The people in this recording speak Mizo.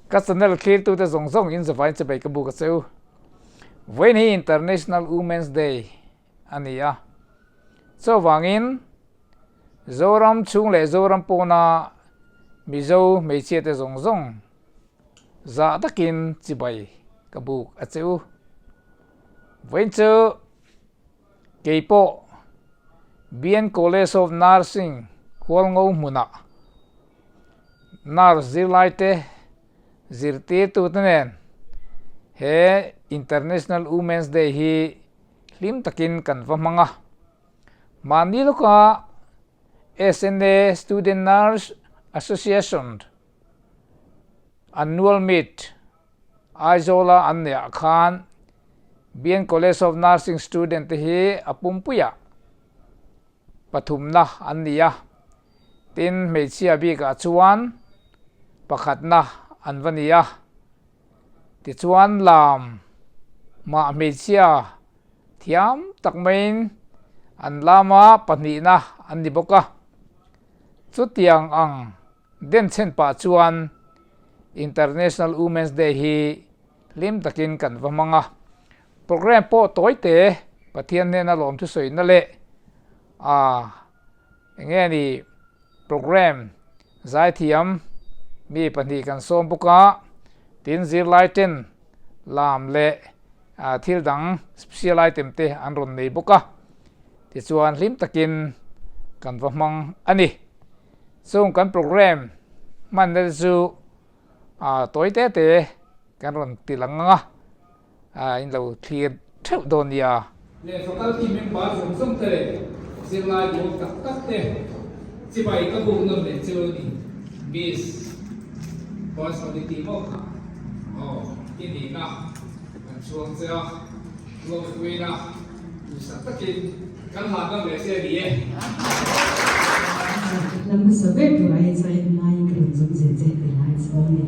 Ka channel thlirtute zawng zawng in zavain chibai ka buk a che u. Vawiin hi International Women's Day a ni a. Chuvangin Zoram chhung leh Zoram pawna Mizo hmeichhiate zawng zawng zah takin chibai ka buk a che u. Vawiin chu kei pawh BN College of Nursing Hualngo hmunah Nurse zirlaite zirtirtute nen he International Women's Day hi hlim takin kan va hmang a. Mahni lawka SNA Student Nurse Association Annual Meet Aizawla an neih ah khan BN College of Nursing student te hi a pumpuiah pathumna an ni a, tin hmeichhia bikah chuan pakhatna an va ni a, tichuan lam mah hmeichhia thiam tak maiin an lama pahnihna an ni bawk a, chutiang ang denchhen pah chuan International Women's Day hi hlim takin kan va hmang a. Programme pawh tawi te Pathian hnena lawm thusawina leh a enge ni programme zaithiam mi pahnih kan sawm bawk a, tin zirlai ten lam leh thil dang special item te an rawn nei bawk a, tichuan hlim takin kan va hmang a ni. Chung kan programme hmanna te chu tawi te te kan rawn ti lang ang a. A in lo thlir theuh dawn nia. Leh faculty member zawng zawng te leh zirlai duhawm tak tak te chibai ka buk nawn leh chu ni. Miss Personality maw kha aw i nihna kan chhuang che a, lawmpuina duhsak takin kan hlan nawn leh che a ni e. Lam hmasa ber turah hi chuan ngaiin ka rawn zawm zel che tih lai chu a ni.